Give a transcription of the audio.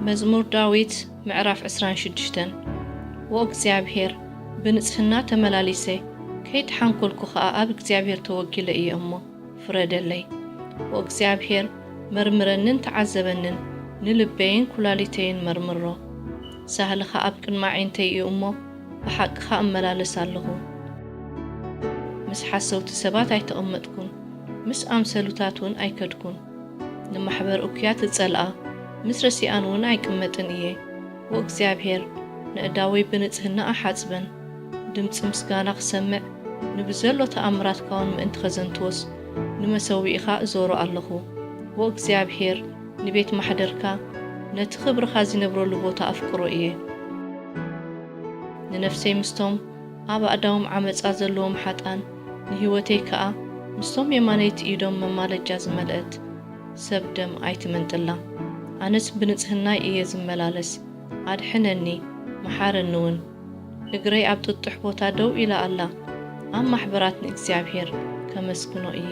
መዝሙር ዳዊት ምዕራፍ ዕስራን ሽዱሽተን። ኦ እግዚኣብሔር፣ ብንጽህና ተመላሊሰ፣ ከይተሓንኮልኩ ኸኣ ኣብ እግዚኣብሔር ተወኪለ እየ እሞ፣ ፍረደለይ። ኦ እግዚኣብሔር፣ መርምረንን ተዓዘበንን፣ ንልበይን ኩላሊተይን መርምሮ። ሳህልኻ ኣብ ቅድሚ ኣዒንተይ እዩ እሞ፣ ብሓቅኻ እመላለስ ኣለኹ። ምስ ሓሰውቲ ሰባት ኣይተቐመጥኩን፣ ምስ ኣምሰሉታት እውን ኣይከድኩን። ንማሕበር እኩያት እጸልኣ፣ ምስ ረሲኣን እውን ኣይቅመጥን እየ። ኦ እግዚኣብሔር፣ ነእዳወይ ብንጽህና ኣሓጽበን። ድምጺ ምስጋና ክሰምዕ፣ ንብዘሎ ተኣምራትካ እውን ምእንቲ ኸዘንትዎስ፣ ንመሰውኢኻ እዞሮ ኣለኹ። ኦ እግዚኣብሔር፣ ንቤት ማሕደርካ፣ ነቲ ኽብርኻ ዚነብረሉ ቦታ ኣፍቅሮ እየ። ንነፍሰይ ምስቶም ኣብ ኣእዳዎም ዓመጻ ዘለዎም ሓጥኣን፣ ንህይወተይ ከኣ ምስቶም የማነይቲ ኢዶም መማለጃ ዝመልአት ሰብ ደም ኣይትመንጥላ። ኣነስ ብንጽህናይ እየ ዝመላለስ፣ ኣድሕነኒ፣ መሓረኒ እውን። እግረይ ኣብ ጥጡሕ ቦታ ደው ኢላ ኣላ፣ ኣብ ማሕበራት ንእግዚኣብሔር ከመስግኖ እየ።